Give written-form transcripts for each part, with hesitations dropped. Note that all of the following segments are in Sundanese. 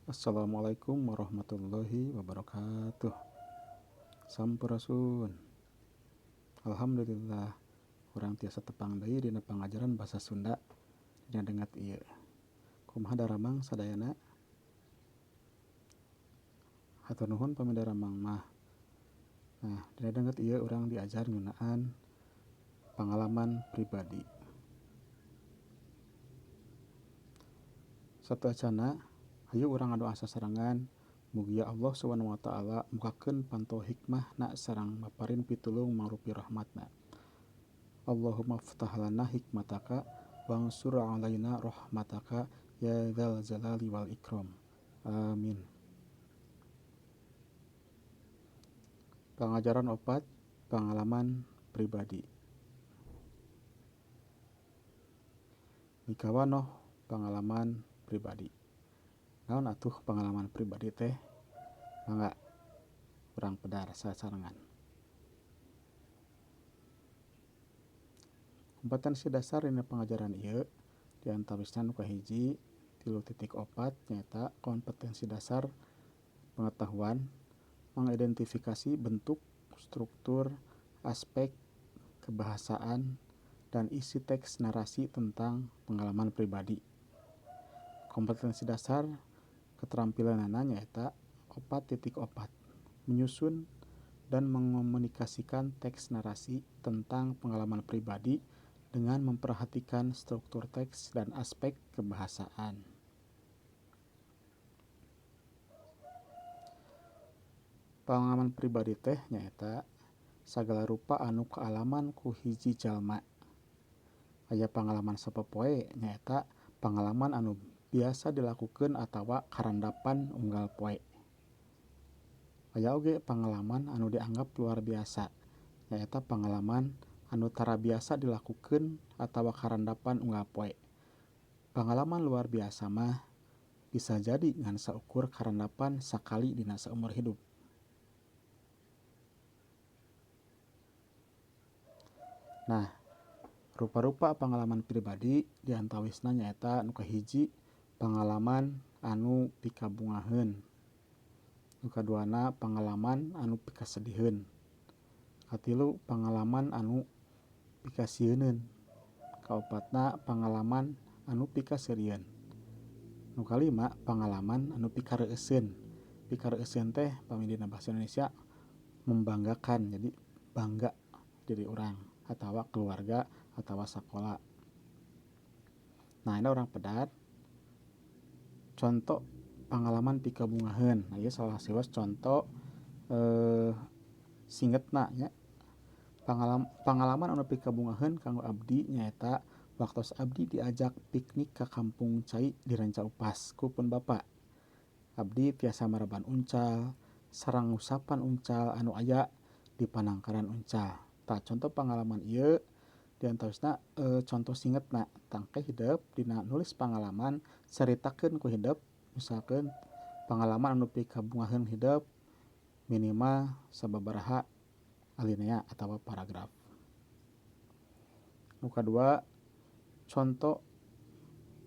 Assalamualaikum warahmatullahi wabarakatuh. Sampurasun. Alhamdulillah urang tiasa tepang deui dina pangajaran basa Sunda dina denget ieu. Kumaha daramang sadayana? Hatur nuhun pami daramang mah. Nah, dina denget ieu urang diajar ngeunaan pangalaman pribadi. Sateuacanna hayu urang ngadoa sasarengan mugia Allah Subhanahu wa taala mukakeun panto hikmahna sareng maparin pitulung mangrupi rahmatna. Allahumma ftah lana hikmataka wangsur alaina rahmataka ya dzal jalali wal ikram. Amin. Pangajaran opat, pangalaman pribadi. Mikawanoh pangalaman pribadi. Naon atuh pangalaman pribadi teh? Mangga urang pedar sasarengan. Kompetensi dasar dina pangajaran ieu di antawisna nu kahiji 3.4 nyaeta kompetensi dasar pengetahuan, mengidentifikasi bentuk, struktur, aspek, kebahasaan, dan isi teks narasi tentang pengalaman pribadi. Kompetensi dasar keterampilanana nyaeta 4.4 menyusun dan mengomunikasikan teks narasi tentang pengalaman pribadi dengan memperhatikan struktur teks dan aspek kebahasaan. Pengalaman pribadi teh nyaeta sagala rupa anu kaalaman ku hiji jalma. Aya pangalaman sapopoe nyaeta pangalaman anu biasa dilakukeun atawa karandapan unggal poe. Aya oge pangalaman anu dianggap luar biasa nyaeta pangalaman anu tara biasa dilakukeun atawa karandapan unggal poe. Pangalaman luar biasa mah bisa jadi ngan saukur karandapan sakali dina saumur hidup. Nah, rupa-rupa pangalaman pribadi di antawisna nyaeta nu kahiji pangalaman anu pikabungaheun, nu kaduana pangalaman anu pikasediheun, katilu pangalaman anu pikasieuneun, kaopatna pangalaman anu pikaseurieun, nu kalima pangalaman anu pikareueuseun. Pikareueuseun teh pami dina bahasa Indonesia membanggakan, jadi bangga diri urang atawa keluarga atawa sakola. Nah, ini urang pedar contoh pangalaman pikabungaheun. Nah, ieu salah sahiji contoh singetna nya. Pangalaman anu pikabungaheun kanggo abdi nyaeta waktos abdi diajak piknik ka kampung cai di Ranca Upas ku pun bapa. Abdi tiasa maraban uncal sareng ngusapan uncal anu aya di panangkaran uncal. Tah, contoh pangalaman ieu diantawisna contoh singetna tangke hidep dina nulis pangalaman caritakeun ku hidep, misalkeun pangalaman anu pikabungaheun hidep minimal sababaraha alinea atawa paragraf. Nu kadua contoh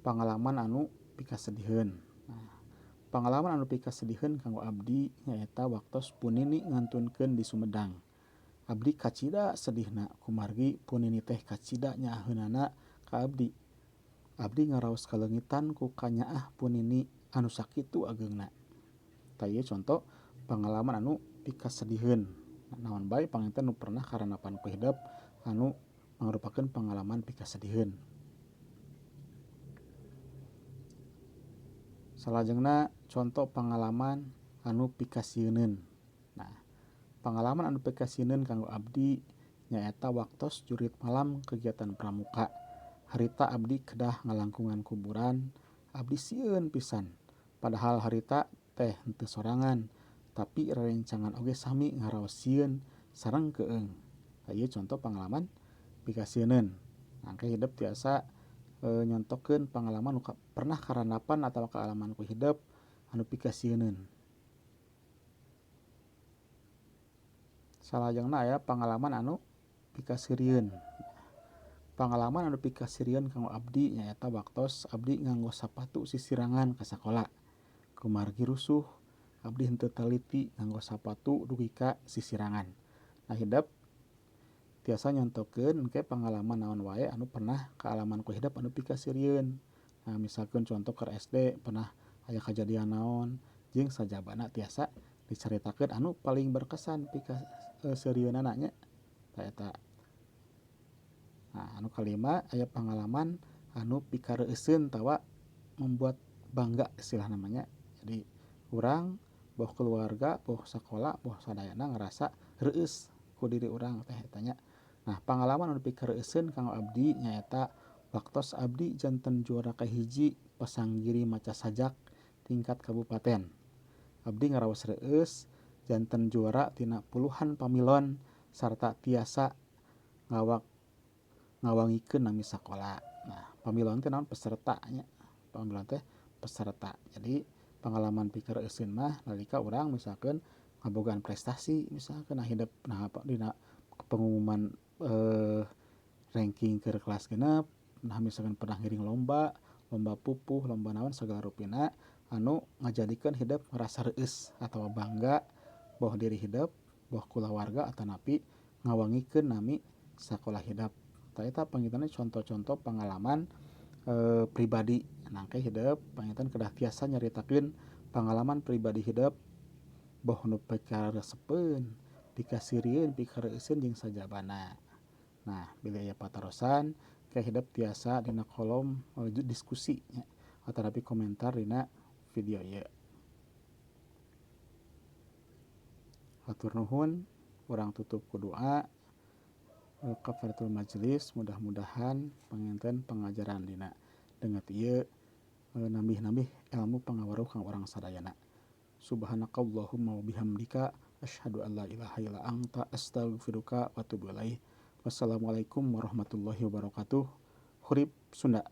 pangalaman anu pikasediheun. Nah, pangalaman anu pikasediheun kanggo abdi nyaeta waktos punini ngantunkeun di Sumedang. Abdi kacida sedihna kumargi punini teh kacida nyaaheunana ka abdi. Abdi ngaraos kaleungitan ku kanyaah punini anu sakitu ageungna. Tah, ieu contoh pangalaman anu pikasediheun. Naon bae panginten nu pernah karandapan ku hidep anu mangrupakeun pangalaman pikasediheun. Salajengna contoh pangalaman anu pikasieuneun. Nah, pangalaman anu pikasieuneun kanggo abdi nyaeta waktos jurit malam kegiatan pramuka. Harita abdi kedah ngalangkungan kuburan, abdi sieun pisan. Padahal harita teh henteu sorangan, tapi rerencangan oge sami ngaraos sieun sareng keung. Tah, ieu contoh pangalaman pikasieuneun. Mangke hidep tiasa nyontokeun pangalaman nu pernah karandapan atawa kaalaman ku hidep anu pikasieuneun. Salajengna aya pangalaman anu pikaseurieun. Pangalaman anu pikaseurieun kanggo abdi nyaeta waktos abdi nganggo sapatu sisirangan ka sakola. Kumargi rusuh abdi henteu taliti nganggo sapatu dugi ka sisirangan. Nah hidep tiasa nyontokeun engke pangalaman naon wae anu pernah kaalaman ku hidep anu pikaseurieun. Nah misalkeun conto keur SD pernah aya kajadian naon jeung sajabana tiasa dicaritakeun anu paling berkesan pikaseurieunana nya tah eta. Nah anu kalima aya pangalaman anu pikareueuseun atawa membuat bangga istilahna mah nya. Jadi urang boh keluarga boh sakola boh sadayana ngarasa reueus ku diri urang teh eta nya. Nah pangalaman anu pikareueuseun kanggo abdi nyaeta waktos abdi janten juara kahiji pasanggiri maca sajak tingkat kabupaten. Abdi ngaraos reueus janten juara tina puluhan pamilon sarta tiasa ngawangikeun nami sakola. Nah pamilon teh naon peserta nya, pamilon teh peserta. Jadi pangalaman pikareueuseun mah nalika urang misalkeun ngabogaan prestasi misalkeun nah hidep nah dina pengumuman ranking keur kelas 6, nah misalkan pernah ngiring lomba, lomba pupuh, lomba naon sagala rupina anu ngajadikeun hidep ngarasa reueus atawa bangga boh diri hidep, boh kulawarga atanapi ngawangikeun nami sakola hidep. Tah eta panginten conto-conto pangalaman pribadi. Nah engke hidep panginten kedah tiasa nyaritakeun pangalaman pribadi hidep boh nu pikaresepeun, pikaseurieun, pikareueuseun jeung sajabana. Nah bilih aya patarosan engke hidep tiasa dina kolom diskusi nya atanapi komentar dina video ieu. Hatur nuhun, urang tutup ku doa kafaratul majelis, mudah-mudahan panginten pangajaran dina denget ieu nambih-nambih ilmu pangaweruh kang urang sadayana. Subhanakallahumma wa bihamdika asyhadu an la ilaha illa anta astaghfiruka wa atubu ilaik. Wassalamualaikum warahmatullahi wabarakatuh. Hurip Sunda.